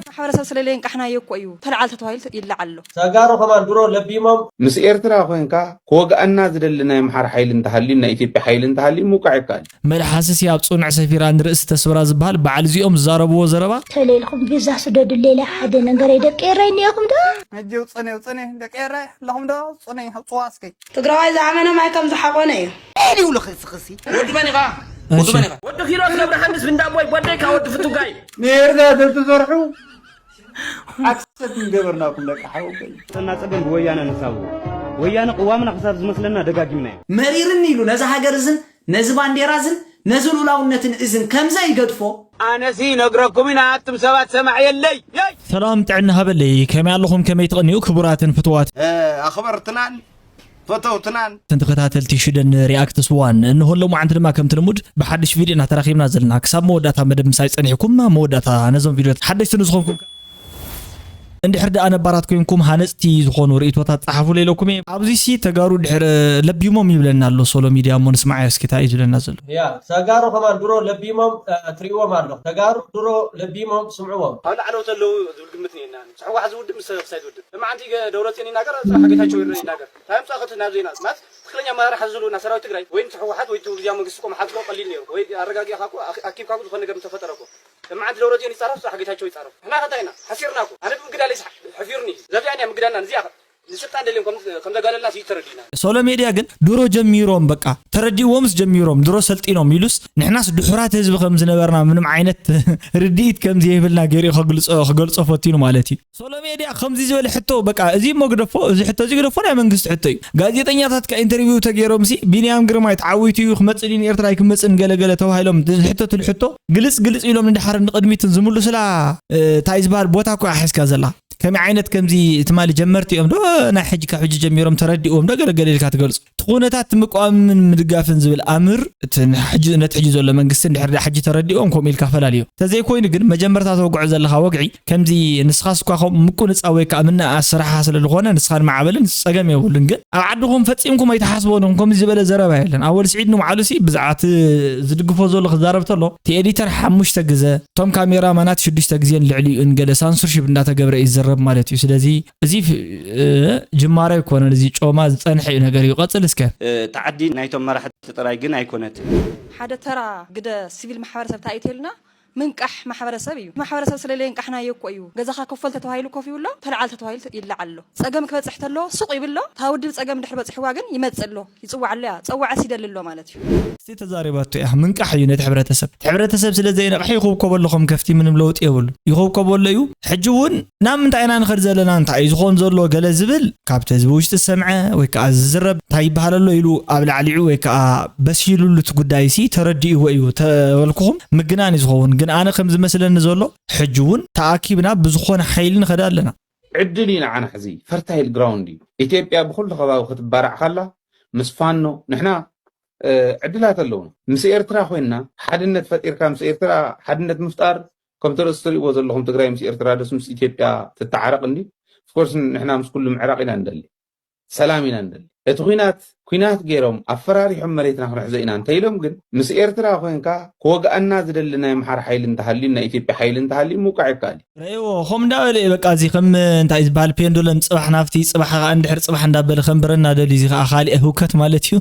ማሕበረሰብ ስለለየን ቃሕናዮ እኮ እዩ ተለዓል ተተባሂሉ ይለዓል ኣሎ። ተጋሩ ከማን ድሮ ለቢሞም ምስ ኤርትራ ኮይንካ ክወግኣና ዝደሊ ናይ ኣምሓራ ሓይሊ እንተሃልዩ ናይ ኢትዮጵያ ሓይሊ እንተሃልዩ ምውቃዕ ይከኣል እዩ። መልሓስሲ ኣብ ጽኑዕ ሰፊራ ንርእሲ ተስብራ ዝበሃል በዓል እዚኦም ዝዛረብዎ ዘረባ ተለይልኩም ቪዛ ስደዱለይ ኢለ ሓደ ነገር ደቂ ኤረይ እኒኦኹም ዶ ሕጂ ውፅኒ ውፅኒ ደቂ ኤረይ ኣለኹም ዶ ውፅኒ ውፅዋ እስኪ ትግራዋይ ዝኣመነ ማይ ከም ዝሓቆነ እዩ። መን ይብሉ ክሲ ክሲ ወዲ መን ኢኻ ወዲ መን ኢኻ ወዲ ኪሮስ ገብረሃንስ ብንዳቦይ ቦደይካ ወዲ ፍቱጋይ ንኤርትራ ተዝተሰርሑ ኣክሰፕት ምገበርናኩም ደቂ ሓወቦይ። እና ጸገም ብወያነ ንሳቡ ወያነ ቅዋምና ክሳብ ዝመስለና ደጋጊምናዮ። መሪርኒ ኢሉ ነዛ ሃገር እዝን ነዚ ባንዴራ እዝን ነዚ ሉላውነትን እዝን ከምዘይገድፎ ኣነሲ ነግረኩም ኢና ኣቱም ሰባት ሰማዕ የለይ የይ ሰላም ጥዕና ሃበለይ ከመይ ኣለኹም ከመይ ትቐንዩ ክቡራትን ፍትዋት ኣኽበርትናን ፈተውትናን ተኸታተልቲ ሽደን ሪኣክትስ ዋን እንሆ ሎማዓንቲ ድማ ከምቲ ልሙድ ብሓድሽ ቪድዮ ኢና ተራኺብና ዘለና ክሳብ መወዳእታ መደብ ምሳይ ፀኒሕኩም ኣብ መወዳእታ ነዞም ቪድዮታት ሓደሽቲ ንዝኾንኩም እንድሕር ደኣ ነባራት ኮይንኩም ሃነፅቲ ዝኾኑ ርእይቶታት ፀሓፉለይ ኢለኩም እየ ኣብዚ ሲ ተጋሩ ድሕር ለቢሞም ይብለና ኣሎ ሶሎ ሚድያ እሞ ንስማዓዮ እስኪ እንታይ እዩ ዝብለና ዘሎ ያ ተጋሩ ከማን ድሮ ለቢሞም ትሪእዎም ኣሎ ተጋሩ ድሮ ለቢሞም ስምዕዎም ኣብ ላዕለዎት ኣለዉ ዝብል ግምት እኒኤና ንሱ ህወሓት ዝውድእ ምስ ክሳይ ዝውድእ ለማዓንቲ ደብረፅዮን ይናገር ፅባሕ ጌታቸው ይረ ይናገር እንታይ ምፃእ ከት ናብ ዜና ማለት ትክክለኛ ኣመራርሓ ዝህልውና ሰራዊት ትግራይ ወይ ንሱ ህወሓት ወይ እቲ ግዚያዊ መንግስቲ እኮ ምሓዝ እኮ ቀሊል ነይሩ ወይ ኣረጋጊእኻ እኮ ኣኪብካ እኮ ዝኾነ ነገር ምተፈጠረ እኮ ለማዓንቲ ደብረፅዮን ይፃረፍ ፅባሕ ጌታቸው ይፃረፍ ንሕና ከ እንታይ ኢና ሓሲርና እኮ ኣነ ብምግዳለይ ሓፊሩኒ እዩ ዘብዚኣ እኒኣ ምግዳልና ንዚኣ ንስልጣን ደልዮም ከም ዘጋለልና ስዩ ተረዲእና ሶሎ ሜድያ ግን ድሮ ጀሚሮም በቃ ተረዲእዎምስ ጀሚሮም ድሮ ሰልጢኖም ኢሉስ ንሕናስ ድሑራት ህዝቢ ከም ዝነበርና ምንም ዓይነት ርድኢት ከም ዘይብልና ገይሩ ክገልፆ ፈቲኑ ማለት እዩ። ሶሎ ሜድያ ከምዚ ዝበለ ሕቶ በቃ እዚ እሞ ግደፎ እዚ ሕቶ እዚ ግደፎ ናይ መንግስቲ ሕቶ እዩ። ጋዜጠኛታት ከ ኢንተርቪው ተገይሮም ሲ ቢንያም ግርማይ ተዓዊቱ እዩ ክመፅእ ድዩ ንኤርትራ ኣይክመፅእን ገለ ገለ ተባሂሎም ዝሕተትሉ ሕቶ ግልፅ ግልፅ ኢሎም ንድሓርን ንቕድሚትን ዝምልሱላ እንታይ ዝበሃል ቦታ እኮ እያ ሒዝካ ዘላ። ከመይ ዓይነት ከምዚ ትማሊ ጀመርቲ እዮም ዶ ናይ ሕጂ ካብ ሕጂ ጀሚሮም ተረዲእዎም ዶ ገለገለ ኢልካ ትገልጾ እቲ ኩነታት ምቋምን ምድጋፍን ዝብል ኣምር እቲ ሕጂ ነቲ ሕጂ ዘሎ መንግስቲ እንድሕር ዳ ሕጂ ተረዲእዎም ከምኡ ኢልካ ፈላልዮ ተዘይኮይኑ ግን መጀመርታ ተወግዖ ዘለኻ ወግዒ ከምዚ ንስኻስ እኳ ከምኡ ምቁንጻ ወይ ከዓ ምንእኣስ ስራሕኻ ስለ ዝኾነ ንስኻን ማዕበልን ጸገም የብሉን ግን ኣብ ዓድኹም ፈጺምኩም ኣይትሓስቦን ኢኹም ከምዚ ዝበለ ዘረባ የለን ኣወል ስዒድ ንባዕሉ ሲ ብዛዕባ እቲ ዝድግፎ ዘሎ ክዛረብ ተሎ እቲ ኤዲተር ሓሙሽተ ግዘ እቶም ካሜራ ማናት ሽዱሽተ ግዜን ልዕሊኡን ገለ ሳንሱርሺፕ እንዳተገብረ እዩ ዝዘረብ ማለት እዩ ስለዚ እዚ ጅማሮ ኣይኮነን እዚ ጮማ ዝፀንሐ እዩ ነገር እዩ ቀፅል እስከ እታ ዓዲ ናይቶም መራሕቲ ጥራይ ግን ኣይኮነትን። ሓደ ተራ ግደ ሲቪል ማሕበረሰብ እንታይ እዩ ተልና ምንቃሕ ማሕበረሰብ እዩ። ማሕበረሰብ ስለለየንቃሕናዮ እኮ እዩ ገዛኻ ክፈል ተተባሂሉ ኮፍ ይብሎ ተለዓል ተተባሂሉ ይለዓል ኣሎ። ፀገም ክበፅሕ ተሎ ሱቕ ይብል ኣሎ። እታ ውድብ ፀገም እንድሕር በፂሕዋ ግን ይመፅእ ኣሎ ይፅዋዕ ኣሎ እያ ፀዋዕስ ይደሊ ኣሎ ማለት እዩ። እስቲ ተዛሪባቶ እያ ምንቃሕ እዩ ነቲ ሕብረተሰብ እቲ ሕብረተሰብ ስለ ዘይነቕሐ ይኹብኮቦ ኣሎ ከም ከፍቲ ምንም ለውጢ የብሉ ይኹብኮቦ ኣሎ እዩ ሕጂ እውን ናብ ምንታይ ኢና ንኸድ ዘለና እንታይ እዩ ዝኾን ዘሎ ገለ ዝብል ካብቲ ህዝቢ ውሽጢ ዝሰምዐ ወይ ከዓ ዝዝረብ እንታይ ይበሃል ኣሎ ኢሉ ኣብ ላዕሊዑ ወይ ከዓ በሲሉሉ እቲ ጉዳይ ሲ ተረዲእዎ እዩ ተበልኩኹም ምግናን እዩ ዝኸውን ግን ኣነ ከም ዝመስለኒ ዘሎ ሕጂ እውን ተኣኪብና ብዝኾነ ሓይሊ ንኸድ ኣለና ዕድል እዩ ንዓና ሕዚ ፈርታይል ግራውንድ እዩ ኢትዮጵያ ብኩሉ ከባቢ ክትባራዕ ከላ ምስ ፋኖ ንሕና ዕድላት ኣለውና ምስ ኤርትራ ኮይንና ሓድነት ፈጢርካ ምስ ኤርትራ ሓድነት ምፍጣር ከምቲ ርእሲ ትሪእዎ ዘለኹም ትግራይ ምስ ኤርትራ ደስ ምስ ኢትዮጵያ ትተዓረቕ እንዲ ኦፍኮርስ ንሕና ምስ ኩሉ ምዕራቕ ኢና ንደሊ ሰላም ኢና ንደሊ እቲ ኩናት ኩናት ገይሮም ኣፈራሪሖም መሬትና ክንሕዞ ኢና እንተኢሎም ግን ምስ ኤርትራ ኮይንካ ክወግኣና ዝደሊ ናይ ኣምሓራ ሓይሊ እንተሃልዩ ናይ ኢትዮጵያ ሓይሊ እንተሃልዩ ምውቃዕ ይከኣል እዩ ረእይዎ ከምኡ እንዳበለ እዩ በቃ እዚ ከም እንታይ ዝበሃል ፔንዱለም ፅባሕ ናብቲ ፅባሕ ከዓ እንድሕር ፅባሕ እንዳበለ ከንብረና ደልዩ እዚ ከዓ ካሊእ ህውከት ማለት እዩ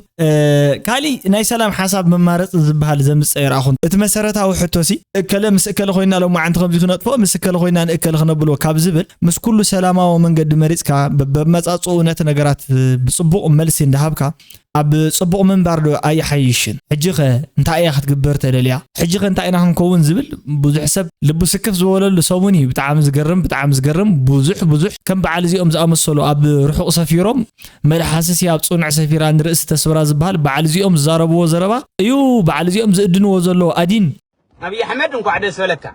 ካሊእ ናይ ሰላም ሓሳብ መማረፂ ዝበሃል ዘምፅእ ኣይረኣኹን እቲ መሰረታዊ ሕቶ ሲ እከለ ምስ እከለ ኮይና ሎማዓንቲ ከምዚ ክነጥፍኦ ምስ እከለ ኮይና ንእከለ ክነብሎ ካብ ዝብል ምስ ኩሉ ሰላማዊ መንገዲ መሪፅካ በመፃፅኡ ነቲ ነገራት ብፅቡቕ መልሲ እንዳሃብካ ኣብ ጽቡቕ ምንባር ዶ ኣይሓይሽን? ሕጂ ኸ እንታይ እያ ክትግበር ተደልያ? ሕጂ ኸ እንታይ ኢና ክንከውን ዝብል ብዙሕ ሰብ ልቡ ስክፍ ዝበለሉ ሰሙን እዩ። ብጣዕሚ ዝገርም ብጣዕሚ ዝገርም ብዙሕ ብዙሕ ከም በዓል እዚኦም ዝኣመሰሉ ኣብ ርሑቕ ሰፊሮም መልሓስሲ ኣብ ጽኑዕ ሰፊራ ንርእሲ ተስብራ ዝበሃል በዓል እዚኦም ዝዛረብዎ ዘረባ እዩ በዓል እዚኦም ዝእድንዎ ዘለዉ ኣዲን ኣብይ ኣሕመድ እንኳዕ ደስ በለካ።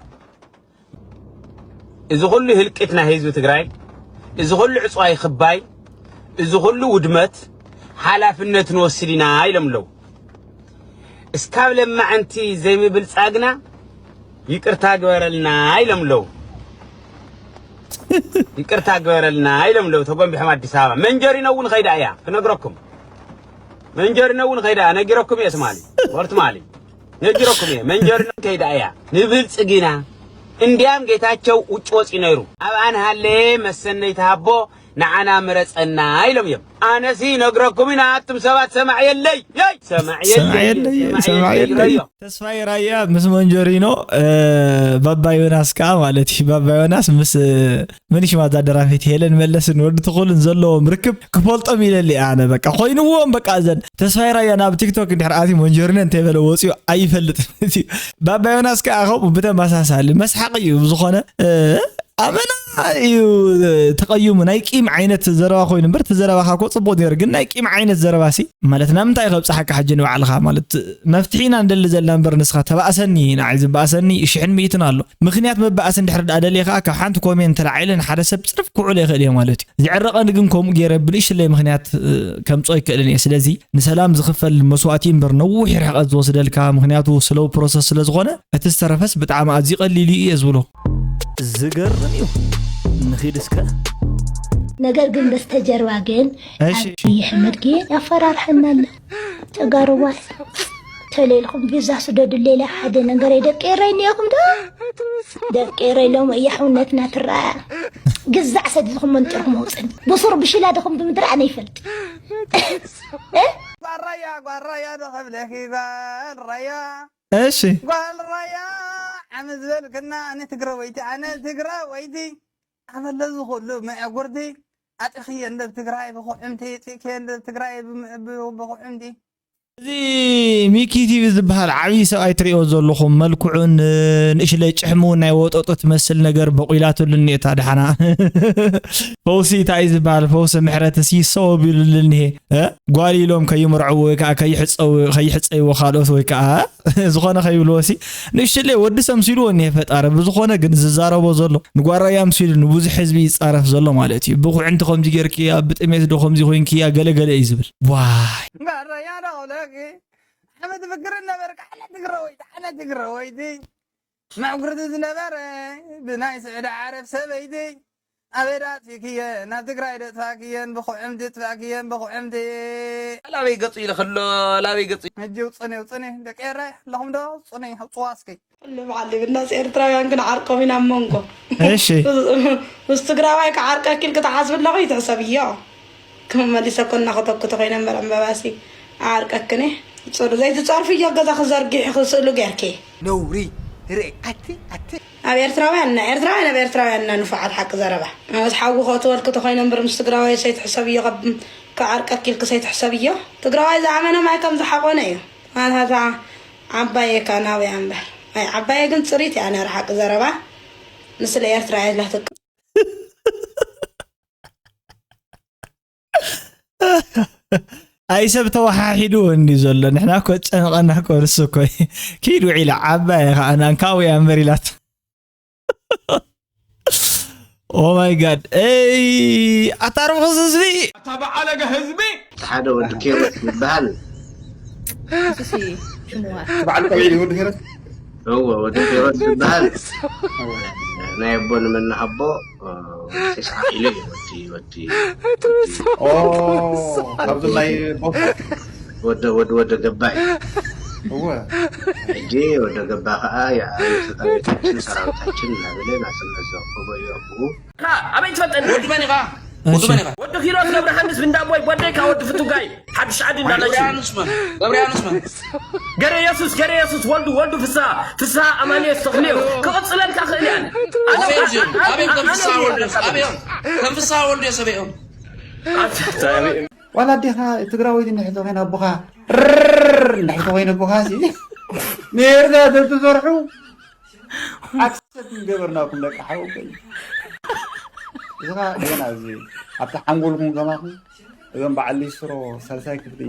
እዚ ኩሉ ህልቂት ናይ ህዝቢ ትግራይ፣ እዚ ኩሉ ዕፅዋይ ክባይ፣ እዚ ኩሉ ውድመት ሓላፍነት ንወስድ ኢና ኢሎም ኣለዉ። እስካብ ለማዕንቲ ዘይምብልፃግና ይቅርታ ግበረልና ኢሎም ኣለዉ። ይቅርታ ግበረልና ኢሎም ኣለዉ ተጎንቢሖም ኣዲስ ኣበባ። መንጀሪኖ እውን ኸይዳ እያ ክነግረኩም። መንጀሪኖ እውን ኸይዳ ነጊረኩም እየ ትማሊ ወር ትማሊ ነጊረኩም እየ መንጀሪኖ ከይዳ እያ ንብልፅጊና እንዲያም ጌታቸው ውጭ ወፂ ነይሩ ኣብ ኣንሃለ መሰነይ ተሃቦ ንዓና ምረፀና ኢሎም እዮም ኣነሲ ነግረኩም ኢና ኣቱም ሰባት ሰማዕ የለይ የይ ሰማዕ የለይ ሰማዕ የለይ ሰማዕ የለይ ተስፋይ ራያ ምስ መንጀሪኖ ባባ ዮናስ ከዓ ማለት እዩ። ባባ ዮናስ ምስ ምንሽ ማዛ ደራፊት ሄለን መለስን ወዲ ትኹልን ዘለዎም ርክብ ክፈልጦም ኢለሊ ኣነ በቃ ኮይንዎም በቃ እዘን ተስፋይ ራያ ናብ ቲክቶክ እንድሕር ኣትዩ መንጀሪኖ እንተይበለ ወፅዩ ኣይፈልጥን። ባባ ዮናስ ከዓ ከምኡ ብተመሳሳሊ መስሓቂ እዩ ብዝኾነ ኣመና እዩ ተቐይሙ ናይ ቂም ዓይነት ዘረባ ኮይኑ እምበር እቲ ዘረባኻ እኮ ፅቡቅ ነይሩ ግን ናይ ቂም ዓይነት ዘረባ ሲ ማለት ናብ ምንታይ ከብፅሓካ ሕጂ ንባዕልኻ ማለት መፍትሒ ኢና ንደሊ ዘለና እምበር ንስኻ ተባእሰኒ ንዓይ ዝበኣሰኒ ሽሕን ሚእትን ኣሎ ምኽንያት መባእሲ እንድሕር ደኣ ደልየ ከዓ ካብ ሓንቲ ኮሜንት ተላዒለ ንሓደ ሰብ ፅርፍ ክውዕሎ ይኽእል እየ ማለት እዩ ዝዕረቐኒ ግን ከምኡ ገይረ ብንእሽለይ ምኽንያት ከምፅኦ ይክእልን እየ ስለዚ ንሰላም ዝኽፈል መስዋእቲ እምበር ነዊሕ ርሕቐት ዝወስደልካ ምኽንያቱ ስለው ፕሮሰስ ስለ ዝኾነ እቲ ዝተረፈስ ብጣዕሚ ኣዝዩ ቀሊል እዩ እየ ዝብሎ። ዝገርም እዩ። ንኺድ እስከ። ነገር ግን በስተጀርባ ግን እሺ። ኣብይ ኣሕመድ ግን ያፈራርሐና ኣሎ። ተጋሩ ጓል ተሌልኩም ቪዛ ስደዱ ሌላ ሓደ ነገር ደቂ ኤረይ እኒኦኹም ዶ ደቂ ኤረይ ሎም እያሕውነትና ትረኣ ግዛዕ ሰዲድኹም መንጢርኩም ኣውፅን ብሱር ብሽላ ድኹም ብምድሪ ኣነ ይፈልጥ እ? ጓል ራያ ጓል ራያ ዶ ከብለኺ ጓል ራያ እሺ ጓል ራያ ዓመት ዝበልክና ኣነ ትግራወይቲ ኣነ ትግራወይቲ ኣበለ ዝኹሉ መዕጉርቲ ኣጥኽየ እንደ ትግራይ ብኹዕምቲ ጥእክየ እንደ ትግራይ ብኹዕምቲ እዚ ሚኪ ቲቪ ዝበሃል ዓብዪ ሰብኣይ ትሪኦ ዘለኹም መልክዑን ንእሽለይ ጭሕሙ ናይ ወጠጦ ትመስል ነገር በቂላትሉ እኒኤታ ደሓና ፈውሲ እንታይ እዩ ዝበሃል ፈውሲ ምሕረት ሲ ሰው ቢሉሉ እኒሄ እ? ጓል ኢሎም ከይምርዕዎ ወይ ከዓ ከይሕፀው- ከይሕፀይዎ ካልኦት ወይ ከዓ ዝኾነ ከይብልዎ ሲ ንእሽለይ ወዲ ሰምሲልዎ እኒሄ ፈጣሪ ብዝኾነ ግን ዝዛረቦ ዘሎ ንጓራያ ምሲሉ ንብዙሕ ህዝቢ ይፃረፍ ዘሎ ማለት እዩ ብኩዕንቲ ከምዚ ጌርክያ ብጥሜት ዶ ከምዚ ኮይንክያ ገለገለ እዩ ዝብል ዋይ ጓራያ ዶ ለኪ ሓመድ ፍክር ነበርካ ሓነ ትግራወይቲ ሓነ ትግራወይቲ መዕጉርቲ ዝነበረ ብናይ ስዑዲ ዓረብ ሰበይቲ ኣበይ ደኣ ኣጥፊእክየን ናብ ትግራይ ዶ ኣጥፋእክየን ብኹዕምቲ ኣጥፋእክየን ብኹዕምቲ ላበይ ገጹ ኢለ ከሎ ላበይ ገጹ ሕጂ ውፅኒ ውፅኒ ደቂ ኤረይ ኣለኹም ዶ ውፅኒ ውፅዋ እስኪ ኩሉ በዓል ሊብናስ ኤርትራውያን ግን ዓርቆም ኢና ኣብ መንጎ እሺ ምስ ትግራዋይ ክዓርቀኪ ኢልኪ ተሓስቢ ኣለኹ ይትሕሰብዮ ክመመሊሰ ኮና ክተክቶ ኮይነ እምበር ዕምበባሲ ዓርቀክኒ ፅሩ ዘይትፀርፍዮ ገዛ ክዘርጊሕ ክስእሉ ጌርኪ ነውሪ ርኢ ኣቲ ኣቲ ኣብ ኤርትራውያን ኢና ኤርትራውያን ኣብ ኤርትራውያን ኢና ንፉዓት ሓቂ ዘረባ ኣነስ ሓዊ ከእትወልኪ ተኮይነ እምበር ምስ ትግራዋይ ሰይትሕሰብዮ ካብ ክዓርቀኪ ኢልኪ ሰይትሕሰብዮ ትግራዋይ ዝኣመነ ማይ ከም ዝሓቆነ እዩ ኣታ ዓባየ ካናውያ እምበር ኣይ ዓባየ ግን ፅሪት እያ ነራ ሓቂ ዘረባ ንስለ ኤርትራ እያ ትላትቅ ኣይ ሰብ ተወሓሒዱ እንዲ ዘሎ ንሕና እኮ ጨነቐና እኮ ንሱ እኮ ኪድ ውዒላ ዓባየ ከዓ ናንካውያ እምበር ኢላት Oh my god. Ey, ኣታ ርኹስ ህዝቢ ኣታ በዓለገ ህዝቢ ሓደ ወዲ ኬሮስ ዝበሃል በዓል ቆቢዕ ድዩ ወዲ ኬሮስ? እወ ወዲ ኬሮስ ዝበሃል ናይ ኣቦ ንመናሃቦ ሴስዓ ኢሉ እዩ ወዲ ወዲ ካብዚ ናይ ቦስ ወደ ወደ ወደ ገባይ እወ ሕጂ ወደ ገባ ከዓ የአብዮታችን ሰራዊታችን እናበለ ናጽነት ዘረከቦ እዩ ኣቦኡ። ኣበይ ትፈልጠኒ? ወዲ መን ኢኻ? ወዲ መን ኢኻ? ወዲ ኪሮስ ገብረሃንስ ብንዳቦይ ጓደይካ ወዲ ፍቱጋይ ሓድሽ ዓዲ እንዳላችሁ ገብርያኑስ መን? ገብርያኑስ መን? ገረ የሱስ ገረ የሱስ ወልዱ ወልዱ ፍስሃ ፍስሃ ኣማኑኤል ተኽልዮ ክቕጽለልካ ክእል እያ። ኣበይ እዮም እዚኦም? ኣበይ እዮም ከም ፍስሃ ወልዱ? ኣበይ እዮም? ከም ፍስሃ ወልዱ ሰበይ እዮም። ዋላ ኣዴኻ ትግራወይቲ እንድሕር ተኾይና ኣቦኻ ርር እንድሕር ተኾይነ ኣቦኻ ሲ ንኤርትራ ተትሰርሑ ኣክሰፕት ምገበርናኩም ደቂ ሓወቦይ እዚ ኸዓ ገና እዚ ኣብቲ ሓንጎልኩም ከማኹም እዞም በዓል ሊስትሮ ሳልሳይ ክፍሊ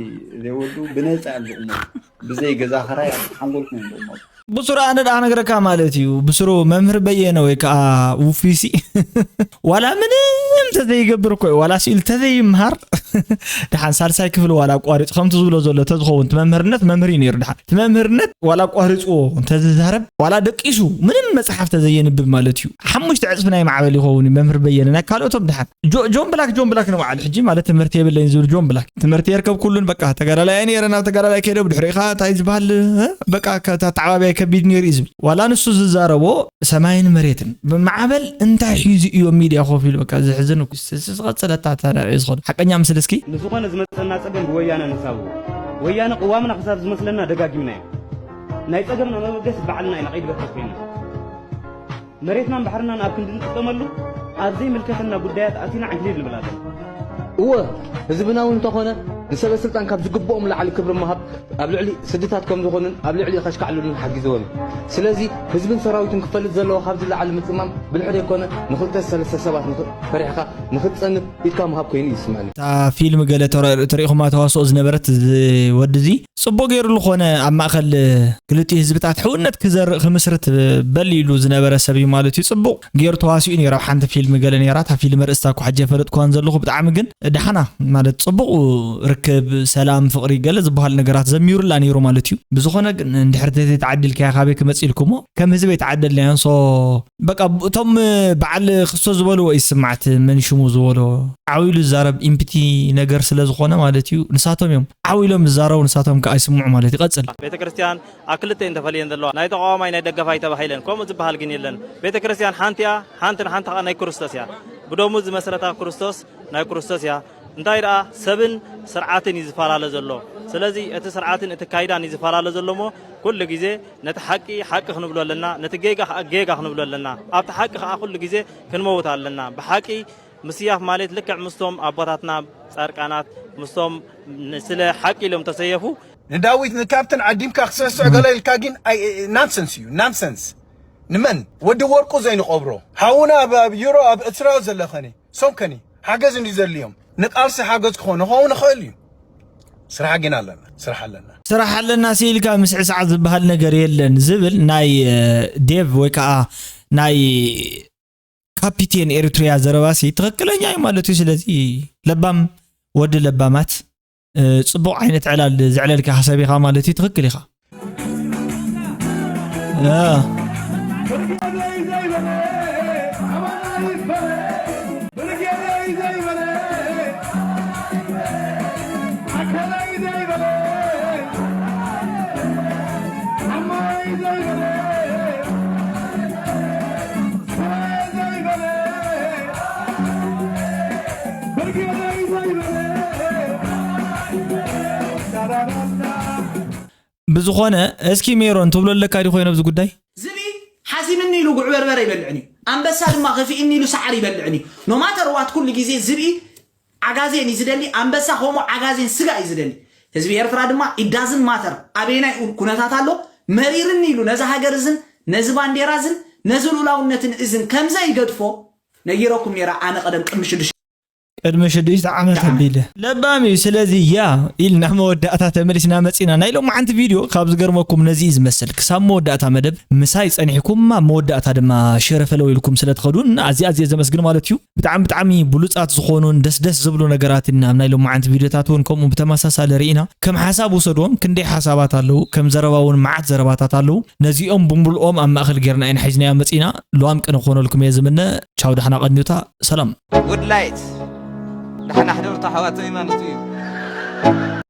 ዘይወዱ ብነፃ እዮም ዝቕመጡ ብዘይ ገዛ ኸራይ ኣብቲ ሓንጎልኩም እዮም ዝቕመጡ ብስሩ ኣነ ደኣ ነግረካ ማለት እዩ ብስሩ መምህር በየነ ወይ ከዓ ውፊሲ ዋላ ምንም ተዘይገብር እኮ እዩ ዋላ ስኢል ተዘይምሃር ደሓን ሳልሳይ ክፍሊ ዋላ ኣቋሪጹ ከምቲ ዝብሎ ዘሎ ተዝኸውን፣ እቲ መምህርነት መምህር እዩ ነይሩ። ደሓን እቲ መምህርነት ዋላ ኣቋሪጽዎ እንተዝዛረብ፣ ዋላ ደቂሱ ምንም መጽሓፍ ተዘየንብብ ማለት እዩ፣ ሓሙሽተ ዕጽፊ ናይ ማዕበል ይኸውን እዩ መምህር በየነ። ናይ ካልኦቶም ደሓን ጆ-፣ ጆን ብላክ፣ ጆን ብላክ ንባዕሉ ሕጂ ማለት ትምህርቲ የብለይን ዝብል ጆን ብላክ፣ ትምህርቲ የርከብኩሉን፣ በቃ ተጋዳላይ እየ ነይረ፣ ናብ ተጋዳላይ ከይደ፣ ብድሕሪኡ ኸኣ እንታይ ዝበሃል፣ እ፣ በቃ ከ-፣ ኣተዓባብያ ከቢድ ነይሩ እዩ ዝብል። ዋላ ንሱ ዝዛረቦ ሰማይን መሬትን ብማዕበል እንታይ ሒዙ እዩ ኣብ ሚድያ ኮፍ ኢሉ? በቃ ዘሕዝን እኮ። ስ-፣ ስ-፣ ዝቐጸለ ኣታ-፣ ኣታ-፣ ንርኢ ዝኾነ ሓቀኛ ምስል እስኪ። ንዝኾነ ዝመጸና ጸገም ብወያነ ንሳቡ። ወያነ ቅዋምና ክሳብ ዝመስለና ደጋጊምናዮ። ናይ ጸገምና መበገሲ ባዕልና ኢና ቀይዲ በትሪ ኮይና። መሬትናን ባሕርናን ኣብ ክንዲ ንጥቀመሉ፣ ኣብ ዘይምልከተና ጉዳያት ኣቲና ዕንክሊል ንብል ኣለና። እወ፣ ህዝብና እውን እንተኾነ ንሰበ ስልጣን ካብ ዝግብኦም ላዕሊ ክብሪ ምሃብ ኣብ ልዕሊ ስድታት ከም ዝኾኑን ኣብ ልዕሊ ከሽካዕልሉን ሓጊዝዎም እዩ። ስለዚ ህዝብን ሰራዊትን ክፈልጥ ዘለዎ ካብዚ ላዕሊ ምጽማም ብልሒ ዘይኮነ፣ ንኽልተ ሰለስተ ሰባት ንኽ-፣ ፈሪሕኻ ንኽትጸንት ኢድካ ምሃብ ኮይኑ እዩ ዝስምዐኒ። እታ ፊልም ገለ ተረ-፣ ተሪእኹማ ተዋስኦ ዝነበረት እዚ ወዲ እዚ ጽቡቕ ገይሩ ዝኾነ ኣብ ማእከል ክልቲኡ ህዝብታት ሕውነት ክዘርእ ክምስርት በል ኢሉ ዝነበረ ሰብ እዩ ማለት እዩ። ጽቡቕ ገይሩ ተዋሲኡ ነይሩ ኣብ ሓንቲ ፊልም ገለ ነይራ። እታ ፊልም ርእስታ እኳ ሕጂ የፈለጥኩዋን ዘለኹ። ብጣዕሚ ግን ደሓና ማለት ጽቡቕ ርክብ፣ ሰላም፣ ፍቕሪ ገለ ዝበሃል ነገራት ዘሚሩላ ነይሩ ማለት እዩ። ብዝኾነ ግን እንድሕር ተዘይተዓዲልካያ ካበይ ክመጽእ ኢልኩሞ ከም ህዝቢ ኣይተዓደልናዮን። ሶ በቃ እቶም በዓል ክስቶ ዝበልዎ እዩ ዝስማዕ፣ እቲ መን ሽሙ ዝበሎ ዓው ኢሉ ዝዛረብ ኢምፕቲ ነገር ስለ ዝኾነ ማለት እዩ። ንሳቶም እዮም ዓው ኢሎም ዝዛረቡ፣ ንሳቶም ከኣ ይስምዑ ማለት እዩ። ይቐጽል። ቤተ ክርስቲያን ኣብ ክልተ እየን ተፈልየን ዘለዋ። ናይ ተቃዋማይ ናይ ደገፋይ ተባሂለን። ከምኡ ዝበሃል ግን የለን። ቤተ ክርስቲያን ሓንቲ እያ፣ ሓንቲ ንሓንቲ ከኣ ናይ ክርስቶስ እያ። ብደሙ ዝመስረታ ክርስቶስ ናይ ክርስቶስ እያ። እንታይ ደኣ ሰብን ስርዓትን እዩ ዝፈላለ ዘሎ። ስለዚ እቲ ስርዓትን እቲ ካይዳን እዩ ዝፈላለ ዘሎ እሞ ኩሉ ግዜ ነቲ ሓቂ ሓቂ ክንብሎ ኣለና፣ ነቲ ጌጋ ከኣ ጌጋ ክንብሎ ኣለና። ኣብቲ ሓቂ ከኣ ኩሉ ግዜ ክንመውት ኣለና። ብሓቂ ምስያፍ ማለት ልክዕ ምስቶም ኣቦታትና ጻድቃናት፣ ምስቶም ን-፣ ስለ ሓቂ ኢሎም ተሰየፉ። ንዳዊት ንካፕተን ዓዲምካ ክሰስዕ ገለ ኢልካ ግን ኣይ-፣ ናንሰንስ እዩ፣ ናንሰንስ። ንመን? ወዲ ወርቁ ዘይንቐብሮ። ሓውና ኣብ፣ ኣብ ዩሮ፣ ኣብ ኤርትራ ዘለኸኒ፣ ሶም ከኒ፣ ሓገዝ እንዲ ዘድልዮም። ንቃልሲ ሓገዝ ክኾን፣ ክኸውን ይኽእል እዩ። ስራሕ ግን ኣለና፣ ስራሕ ኣለና። ስራሕ ኣለና ሲኢልካ ምስዕሳዕ ዝበሃል ነገር የለን ዝብል ናይ፣ እ፣ ዴቭ ወይ ከዓ ናይ ካፒቴን ኤሪትሪያ ዘረባሲ ትኽክለኛ እዩ ማለት እዩ። ስለዚ ለባም ወዲ ለባማት፣ እ፣ ጽቡቕ ዓይነት ዕላል ዘዕለልካ ሓሳብ ኢኻ ማለት እዩ። ትኽክል ኢኻ። እ። ብዝኾነ፣ እስኪ ሜሮን ትብሎ ኣለካ ዲ ኮይነ ኣብዚ ጉዳይ? ዝብኢ ሓሲምኒ ኢሉ ጉዕ በርበረ ይበልዕን እዩ። ኣንበሳ ድማ ከፊእኒ ኢሉ ሳዕሪ ይበልዕን እዩ። ኖ ማተር ዋት ኩሉ ግዜ ዝብኢ ዓጋዜን እዩ ዝደሊ፣ ኣንበሳ ከምኡ ዓጋዜን ስጋ እዩ ዝደሊ። ህዝቢ ኤርትራ ድማ it doesn't matter ኣበየናይ ኩነታት ኣሎ፣ መሪርኒ ኢሉ ነዚ ሃገር እዝን ነዚ ባንዴራ እዝን ነዚ ልኡላውነትን እዝን ከምዘይገድፎ ነጊረኩም ነይረ ኣነ ቀደም ቅድሚ ሽዱሽተ ቅድሚ ሽዱሽተ ዓመት ኣቢለ። ለባም እዩ። ስለዚ ያ ኢልና መወዳእታ ተመሊስና መጺና። ናይ ሎማዓንቲ ቪድዮ ካብ ዝገርመኩም ነዚ እዩ ዝመስል። ክሳብ መወዳእታ መደብ ምሳይ ጸኒሕኩም ኣብ መወዳእታ ድማ ሸረ ፈለው ኢልኩም ስለ ትኸዱን ኣዝየ ኣዝየ ዘመስግን ማለት እዩ። ብጣዕሚ ብጣዕሚ ብሉጻት ዝኾኑን ደስ ደስ ዝብሉ ነገራትን ኣብ ናይ ሎማዓንቲ ቪድዮታት እውን ከምኡ ብተመሳሳሊ ርኢና። ከም ሓሳብ ውሰድዎም፣ ክንደይ ሓሳባት ኣለዉ፣ ከም ዘረባ እውን መዓት ዘረባታት ኣለዉ። ነዚኦም ብምሉኦም ኣብ ማእከል ጌርና ኢና ሒዝናዮ መጺና። ልዋም ቅነ ክኾነልኩም እየ ዝምነ። ቻው፣ ደሕና ቀንዩታ። ሰላም። ውድ ላይት፣ ደሕና ሕደሩ ኣሕዋተይ ማለት እዩ።